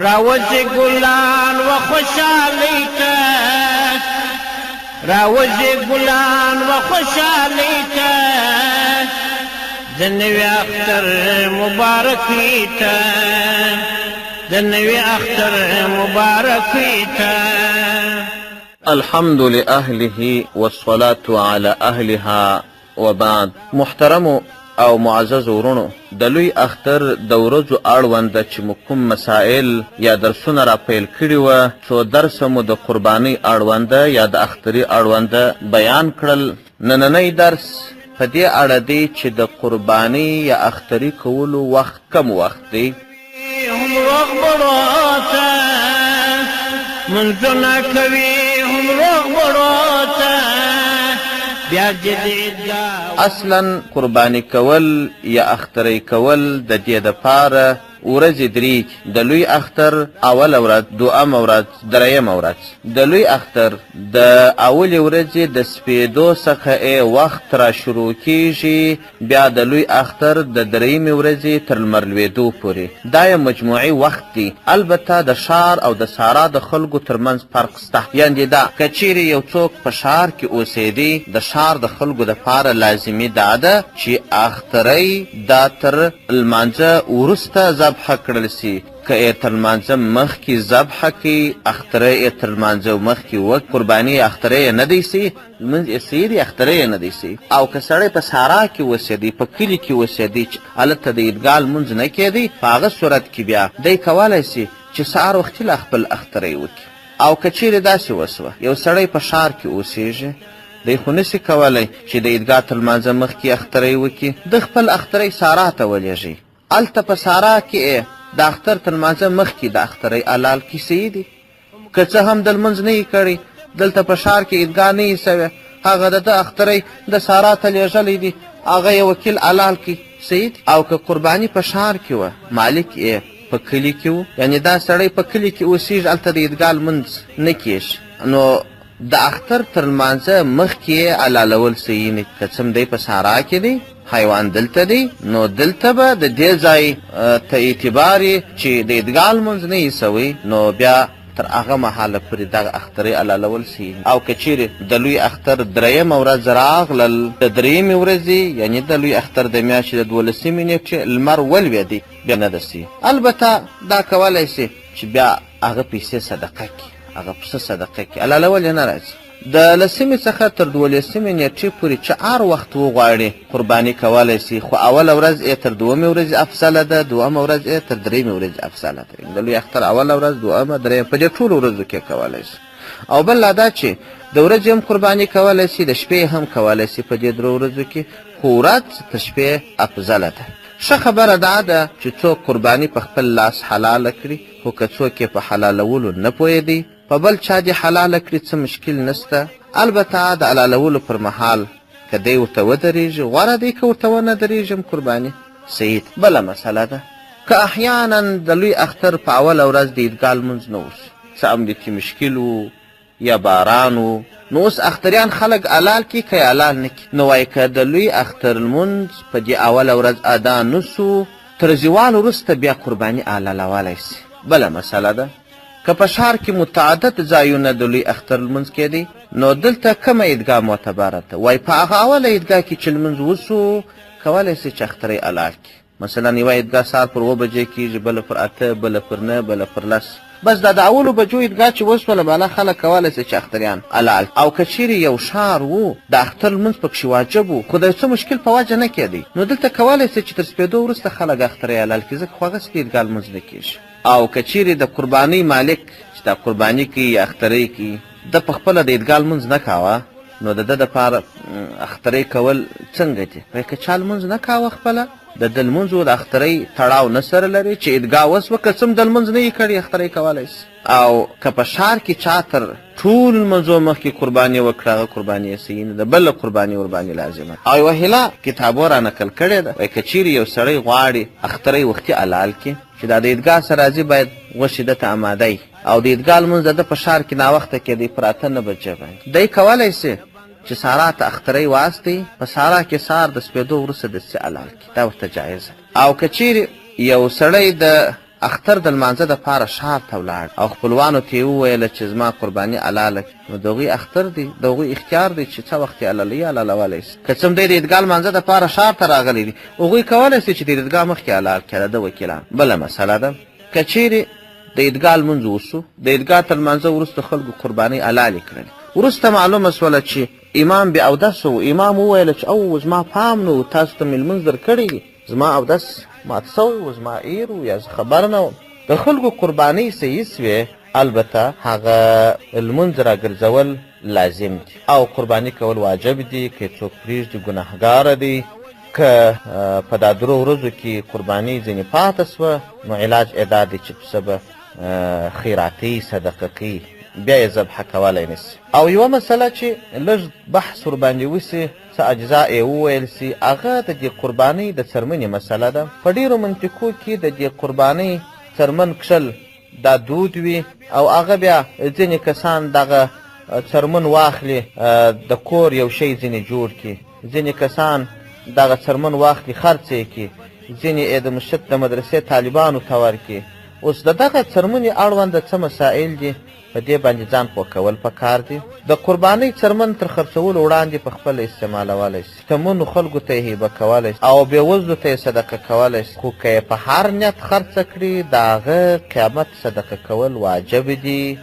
راوځي ګلان و خوشحالۍ ته، راوځي ګلان و خوشحالۍ ته، د نوي اختر مبارکۍ ته، د نوي اختر مبارکۍ ته. الحمد لأهله والصلاة على أهلها وبعد. محترمو او معززو وروڼو، د لوی اختر د ورځو اړوند چې مو کوم مسائل یا درسونه را پیل کړي وه، څو درسه مو د قربانۍ اړوند یا د اختري اړوند بیان کړل. نننی درس په دې اړه دی چې د قربانۍ یا اختري کولو وخت کوم وخت دی. هم روغبړو ته منځونه کوي، هم روغبړو ته بیا جدید. اصلا قرباني کول یا اخترۍ کول د دې دپاره ورځې درې دي، د لوی اختر اوله ورځ، دوهمه ورځ، درېیمه ورځ. د لوی اختر د اولې ورځې د سپېدو څخه ئې وخت را شروع کېږي، بیا د لوی اختر د درېیمې ورځې تر لمر لوېدو پورې. دا یو مجموعي وخت دی، البته د ښار او د سارا د خلکو تر منځ فرق شته. یعنې دا که چېرې یو څوک په ښار کې اوسېدی، د ښار د خلکو دپاره لازمي دا ده چې اختری دا تر لمانځه وروسته ذبح کړل شي. که ئې تر لمانځه مخکې ذبح کړي، اختری ئې تر لمانځه مخکې وکړي، قرباني یې اختری یې نه دی سي، لمونځ ئې صحیح دی، اختری یې نه دی صحیح. او که سړی په سارا کې اوسېدی، په کلي کې اوسېدی چې هلته د عیدګاه لمونځ نه کېدی، په هغه صورت کې بیا دی کولای شي چې سهار وختي لا خپل اختری وکړي. او که چېرې داسې وشوه، یو سړی په ښار کې اوسېږي، دی خو نشي کولی چې د عیدګاه تر لمانځه مخکې اختری وکړي، ده خپل اختری سارا ته ولېږی، هلته په سارا کې ئې د اختر تر لمانځه مخکې د اختری حلال کړي، صحیح دی. که څه هم د لمونځ نه یي کړی، دلته په ښار کې عیدګاه نه یي سوې، هغه د ده اختری د سارا ته لېږلی دی، هغه یې وکیل حلال کړي، صحیح دی. او که قرباني په ښار کې وه، مالک ئې په کلي کې و، یعنې دا سړی په کلي کې اوسېږي، هلته د عیدګاه لمونځ نه کېږي، نو د اختر تر لمانځه مخکې یې حلالول صحیح نه دي. که څه هم دی په سارا کې دی، حیوان دلته دی، نو دلته به د دې ځای ته اعتبار یې چې د عیدګاه لمونځ نه یي سوی، نو بیا تر هغه مهاله پورې دغه اخترۍ حلالول صحیح نه. او که چېرې د لوی اختر درېیمه ورځ راغلل، د درېیمې ورځې یعنې د لوی اختر د میاشتې د دولسمې نېټې لمر ولوېدی، بیا نه ده صحیح. البته دا کولی شي چې بیا هغه پیسې صدقه کړي، هغه پسه صدقه کړي، حلالول یې نه راځي. د لسمې څخه تر دولسمې نېټې پورې چې هر وخت وغواړي قرباني کولی شي، خو اوله ورځ یې تر دومې ورځې افضله ده، دوهمه ورځ یې تر درېیمې ورځې افضله ده. د لوی اختر اوله ورځ، دوهمه، درېیمه، په دې ټولو ورځو کې کولی شي. او بل لا دا چې د ورځې هم قرباني کولی شي، د شپې هم کولی شي په دې درو ورځو کې، خو ورځ تر شپې افضله ده. ښه خبره دا ده چې څوک قرباني په خپل لاس حلاله کړي، خو که څوک یې په حلالولو نه پوهېدی، په بل چا دې حلاله کړي، څه مشکل نشته. البته د حلالولو پر مهال که دی ورته ودرېږي غوره دی، که ورته ونه درېږي هم قرباني صحیح ده. بله مسله ده که احیانا د لوی اختر په اوله ورځ د عیدګاه لمونځ نه وشي، څه امنیتي مشکل و یا باران و، نو اوس اختریان خلک حلال کړي که یې حلال نه کړي، نو وایي که د لوی اختر لمونځ په دې اوله ورځ ادا نه سو، تر زوال وروسته بیا قرباني حلالولی سي. بله مسله ده که په ښار کې متعدد ځایونه د لوی اختر لمونځ کېدی، نو دلته کومه عیدګاه معتبره ده؟ وایي په هغه اوله عیدګاه کې چې لمونځ وسو، کولی سي چې اختری حلال کړي. مثلا یوه عیدګاه سهار پر اووه بجې کېږي، بله پر اته، بله پر نهه، بله پر لس. بس دا د اولو بجو عیدګاه چې وسوله، بالا خلک کولی سي چې اختریان حلال. او که چېرې یو ښار و، د اختر لمونځ پکښې واجب و، خو د یو څه مشکل په وجه نه کېدی، نو دلته کولی سي چې تر سپېدو وروسته خلک اختری حلال کړي، ځکه خو هغسې د عیدګاه لمونځ نه کېږي. او که چېرې د قربانۍ مالک چې دا قرباني کوي یا اخترۍ کوي، ده په خپله د عیدګاه لمونځ نه کاوه، نو د ده دپاره اخترۍ کول څنګه دي؟ وایي که چا لمونځ نه کاوه خپله، د ده لمونځ و د اخترۍ تړاو نه سره لري، چې عیدګاه وسوه که څه هم ده لمونځ نه یي کړی اخترۍ کولی شي. او که په ښار کې چا تر ټولو لمونځو مخکې قرباني وکړه، هغه قرباني یې صحیح نه ده، بله قرباني ورباندې لازمه ده. او یوه هیله کتابو را نقل کړې ده، وایي که چېرې یو سړی غواړي اخترۍ وختي حلال کړي، چې دا د عیدګاه سره راځي باید غوښې ده ته اماده وي، او د عیدګاه لمونځ د ده په ښار کې ناوخته کېدی پر اته نه بجې باندې، دی کولی شي چې سارا ته اخترۍ واستوي، په سارا کې سهار د سپېدو وروسته دستي حلال کړي، دا ورته جایزه ده. او که چېرې یو سړی د اختر د لمانځه دپاره ښار ته ولاړ او خپلوانو ته یې وویله چې زما قرباني حلاله کړي، نو د هغوی اختر دی، د هغوی اختیار دی چې څه وخت یې حلالوي حلالولی سي. که څه هم دی د عیدګاه لمانځه دپاره ښار ته راغلی دی، هغوی کولی سي چې د عیدګاه مخکې حلال کړي، د ده وکیلان. بله مسله ده، که چیرې د عیدګاه لمونځ وسو، د عیدګاه تر لمانځه وروسته خلکو قربانۍ حلالې کړلې، وروسته معلومه سوله چې امام بې اودسه و، امام وویل چې او زما پام نه و، تاسو ته مې لمونځ درکړی دی، زما اودس مات سوی و، زما ایر و، یا زه خبر نه وم. د خلکو قربانۍ صحیح سوې، البته هغه لمونځ راګرځول لازم دي او قرباني کول واجب دي، که څوک پرېږدي ګناهګاره دی. که په دا درو ورځو کې قرباني ځینې پاته سوه، نو علاج یې دا دی چې پسه به خیراتي صدقه کوي، بیا یې ذبحه کولی نه سي. او یوه مسله چې لږ بحث ورباندې وسي، څه اجزا یې وویل سي، هغه د دې قربانۍ د څرمنې مسله ده. په ډېرو منطقو کې د دې قربانۍ څرمن کښل دا دود وي، او هغه بیا ځینې کسان دغه څرمن واخلي د کور یو شی ځینې جوړ کړي، ځینې کسان دغه څرمن واخلي خرڅ یې کړي، ځینې یې د مسجد د مدرسې طالبانو ته ورکړي. اوس د دغه څرمنې اړونده څه مسایل دي، په دې باندې ځان پوه کول پکار دي. د قربانۍ څرمن تر خرڅولو وړاندې په خپله استعمالولی سي، شتمنو خلکو ته یې هبه کولی سي او بېوزلو ته یې صدقه کولی سي، خو که یې په هر نیت خرڅه کړي د هغه قیامت صدقه کول واجب دي،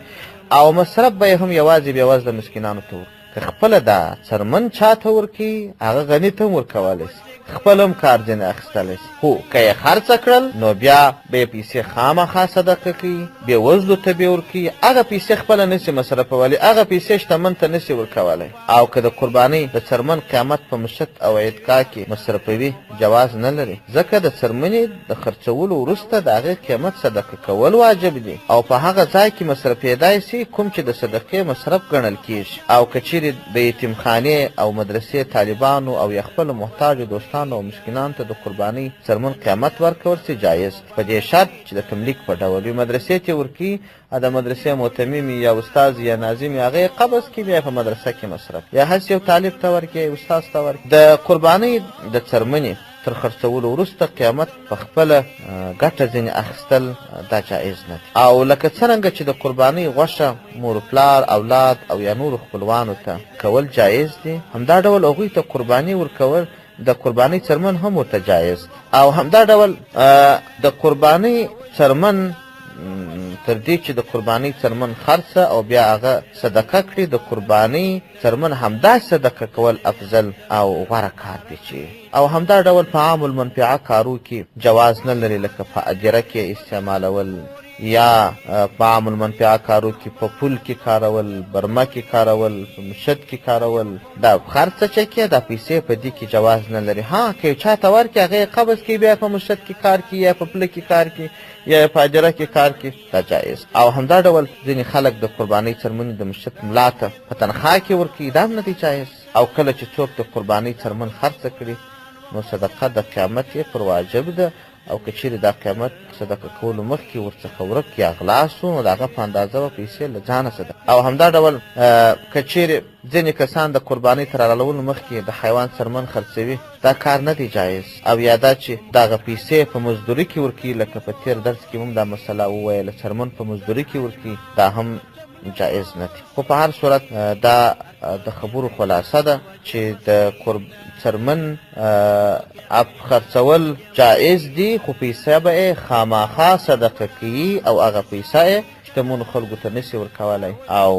او مصرف به یې هم یوازې بېوزله مسکینانو ته ورکړي. که خپله دا څرمن چاته ورکوي هغه غني ته هم ورکولی سي، خپل هم کار ځینې اخیستلی سي، خو که یې خرڅه کړل نو بیا به یې پیسې خامخا صدقه کوي، بېوزلو ته به یې ورکوي، هغه پیسې خپله نه سي مصرفولی، هغه پیسې شتمن ته نه سي ورکولی. او که د قربانۍ د څرمن قیامت په مسجد او عیدګاه کې مصرفوي جواز نه لري، ځکه د څرمنې د خرڅولو وروسته د هغې قیمت صدقه کول واجب دي، او په هغه ځای کې مصرفېدای سي کوم چې د صدقې مصرف ګڼل کیږي. او که چیرې د یتیمخانې او مدرسې طالبانو او یا خپلو محتاجو دوستانو او مسکینانو ته د قربانۍ څرمن قیمت ورکول سي جایز، په دې شرط چې د تملیک په ډول وي. مدرسې ته ورکوي، د مدرسې مهتمم یا استاد یا ناظم هغه یې قبض کړي، بیا په مدرسه کې مصرف، یا هسې یو طالب ته ورکړي، استاد ته ورکړي. د قربانۍ د څرمنې تر خرڅولو وروسته قیامت په خپله ګټه ځینې اخیستل دا جایز نه دي. او لکه څرنګه چې د قربانۍ غوښه مور پلار، اولاد او یا نورو خپلوانو ته کول جایز دي، همدا ډول هغوی ته قرباني ورکول د قربانۍ څرمن هم ورته جایز دي. او همدا ډول د قربانۍ څرمن تر دې چې د قربانۍ څرمن خرڅه او بیا هغه صدقه کړي، د قربانۍ څرمن همدا صدقه کول افضل او غوره کار دی. چې او همدا ډول په عام المنفعه کارو کې جواز نه لري، لکه په ادیره کې استعمالول، یا په عام المنفعه کارو کې په پل کې کارول، برمه کې کارول، په مشد کې کارول، دا خرڅه چې کې دا پیسې په دې کې جواز نه لري. ها که یو چاته ورکړي هغه یې قبض کوي، بیا په مشد کې کار کوي، یا په پله کې کار کوي، یا په اجره کې کار کوي، دا جایز. او همدا ډول ځینې خلک د قربانۍ څرمنې د مشد ملا ته په تنخوا کې ورکوي، دا هم نه دی جایز. او کله چې څوک د قربانۍ څرمن خرڅه کړي نو صدقه د قیامت یې پر واجب ده، او که چیرې دا قیامت صدقه کولو مخکې ورڅخه ورک یا غلا سو نو د هغه په اندازه به پیسې له ځانه صدقه. او همدا ډول که چیرې ځینې کسان د قربانۍ تر حلالولو مخکې د حیوان څرمن خرڅوي، دا کار نه دی جایز. او یا دا چې دغه پیسې په مزدوري کې ورکوي، لکه په تېر درس کې هم دا مسله وویله، څرمن په مزدوري کې ورکوي، دا هم جایز نه دی. خو په هر صورت دا د خبرو خلاصه ده چې د څرمن اپ خرڅول جایز دي، خو پیسې به یې خامخا صدقه کوي، او هغه پیسه یې شتمنو خلکو ته نسي ورکولی او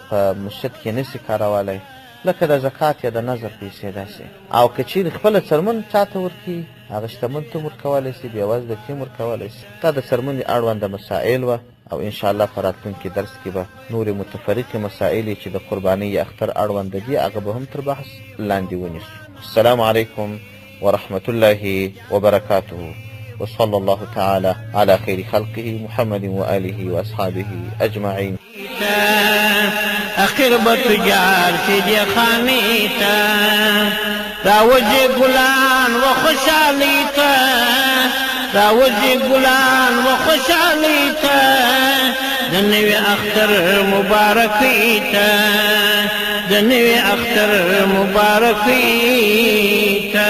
په مسجد کې نسي کارولی، لکه د زکات یا د نذر پیسې داسې. او که چیرې خپله څرمن چاته ورکوي هغه شتمن ته هم ورکولی سي، بېوزله ته هم ورکولی سي. دا د څرمنې اړونده مسایل وه، او انشاءالله په راتلونکي درس کې به نورې متفرقې مسایلې چې د قربانۍ یا اختر اړونده دي هغه به هم تر بحث لاندې ونیسو. السلام علیکم ورحمة الله وبركاته، وصلى الله تعالى على خير خلقه محمد وآله وأصحابه أجمعين. اخر به تجار چې دې خانې ته راوځي ګلان و خوشحالۍ ته، راوځي ګلان و خوشحالۍ ته، د نوي اختر مبارکۍ ته، د نوي اختر مبارکۍ ته.